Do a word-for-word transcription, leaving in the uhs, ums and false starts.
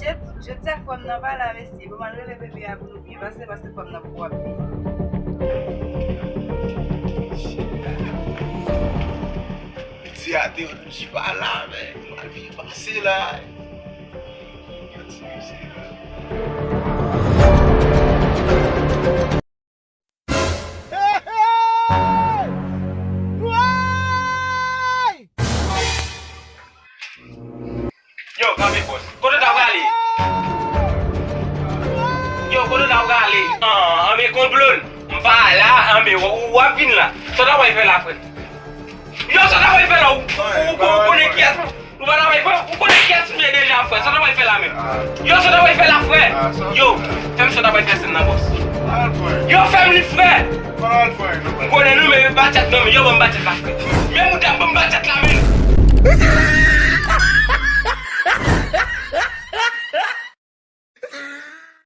Jodi a frè m nan pa la, mesye. Bon, m al rele bebe a pou nou byen pase, paske frè m nan poko ap vini. Piti a te ranji pa la, men. M al byen pase la. Piti mesye la. Hey, hey! Woy! Yo, kanpe, bòs. Kote w ta prale? Yo, kote w ta prale? An, an, men konplo l. M pa la, an, men w, w ap vin la. Sa w ta pral fè la, frè? Yo, sa w ta pral fè la? Ou, ou, ou, ou konnen kiyès? Ou pa ta pral fè, ou konnen kiyès m ye deja, frè. Sa w ta pral fè la, menm? Yo, sa w ta pral fè la, frè? Yo, fè m sa w ta pral fè sèn nan, bòs. Yo, fè m li, frè. M konnen nou, men ba tchat nan men. Yo, ban m ba tchat la, frè. Men mouda, ban m ba tchat la, men.